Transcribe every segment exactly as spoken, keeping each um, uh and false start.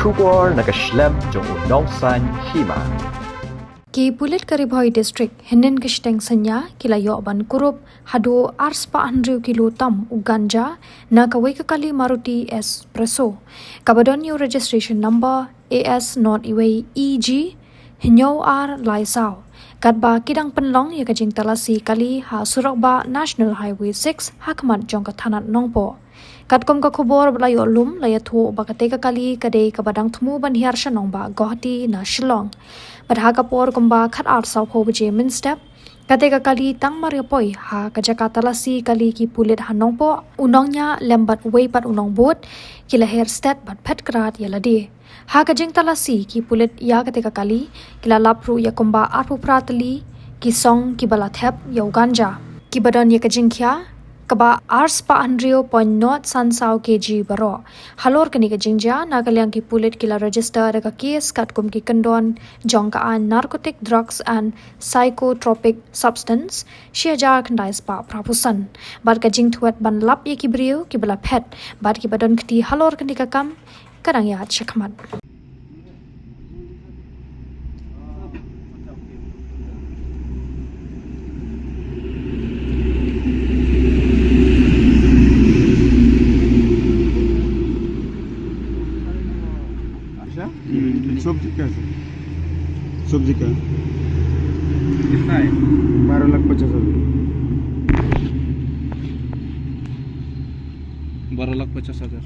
Khubor na ka shlem jong u Nongsaiñ Hima. Ki pulit ka Ri Bhoi District, hynnin ka shiteng synñia, ki la ïoh ban kurup haduh arspah hynriew kilo tam u ganja, na kawei ka kali Maruti Espresso, kaba don ïa u registration number A S not iwei E G, hynñiew ar lai saw. Katba ki dang pynlong ïa ka jingtalasi kali ha surok bah National Highway six, ha khmat jong ka thanat Nongpoh. Katkum ka khubor ba la ïoh lum, la ïathuh ba katei ka kali ka dei kaba dang thmu ban hiar sha nongbah Guwahati na Shillong. Bad ha ka por kumba khat ar saw phew baje mynstep, katei ka kali tang mar ïa poi ha ka jaka talasi kali ki pulit ha Nongpoh, u nongñiah lem bad uwei pat u nongbud, ki la her stet bad phet krad ïa lade. Ha ka jingtalasi ki pulit ïa katei ka kali, ki la lap ruh ïa kumba arphew phra tylli ki song kiba la thep ïa u ganja, kiba don ïa ka jingkhia kaba arspah hynriew point not san saw K G baroh. Halor kane ka jingjia, na ka liang ki pulit ki la register da ka case katkum ki kyndon jong ka aiñ Narcotic Drugs and Psychotropic Substance, shi hajar khyndai spah phra phew san, bad ka jingthuh ban lap ïa ki briew kiba la phet bad kiba don kti halor kane ka kam, ka dang ïaid shakhmat. अच्छा? सब्जी का है सर? सब्जी का? कितना है? बारह लाख पचास हजार। बारह लाख पचास हजार।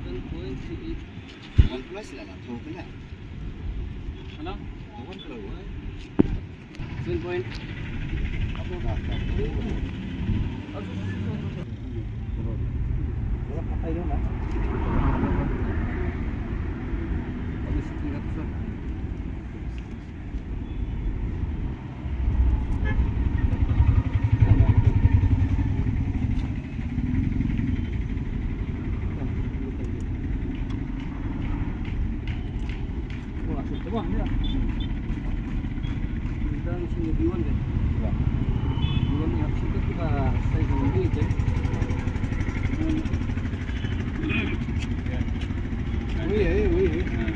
Seven point three eight. OnePlus la la, thong kena. Mana? OnePlus. Seven point. Apa? Apa? Apa? Apa? वही है, वही है। हाँ।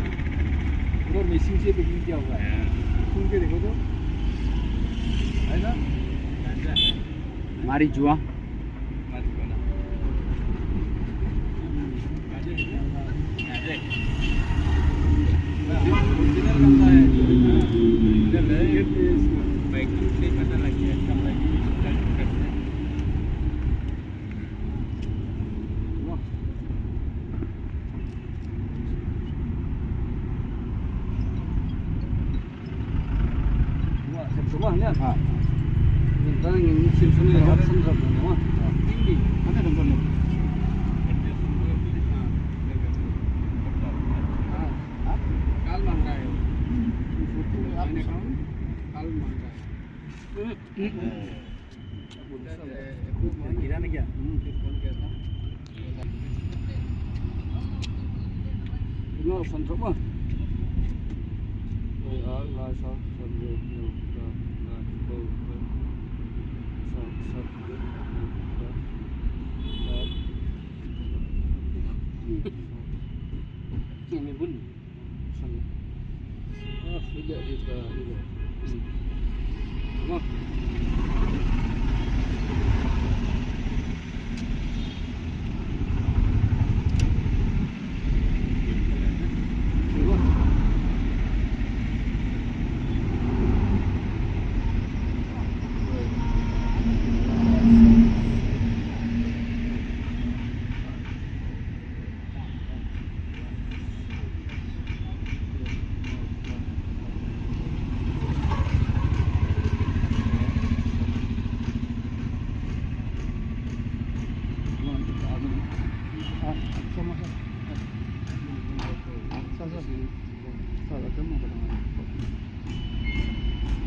पूरा machine से packing किया हुआ है। हाँ। सुन के देखो तो। है ना? Marijuana. Marijuana. Original बनता है। Original है। Packing से पता लग गया, इसका packing करते हैं। Wah, sep semua ni. Ha. Minta ngin sim sini, ada sendal ni, wah. Ha. Tinggi. Ada sendal ni. Ha. Ha? Kal mangai. Kal mangai. Hmm.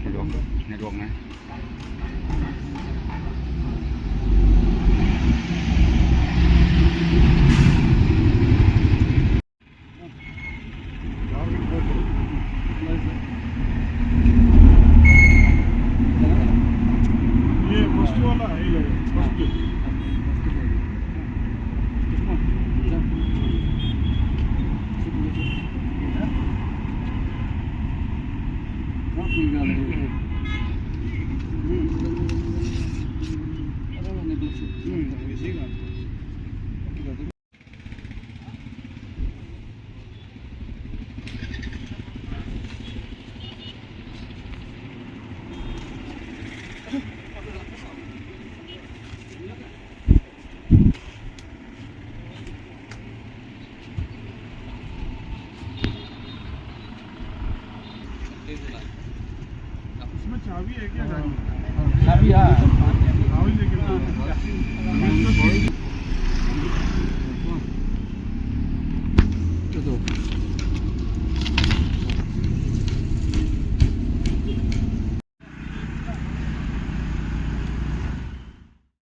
Network, network na. ये फर्स्ट वाला है, ये फर्स्ट। इसमें चाबी है क्या गाड़ी में? चाबी, हाँ। चाबी लेके लो। तो, तो।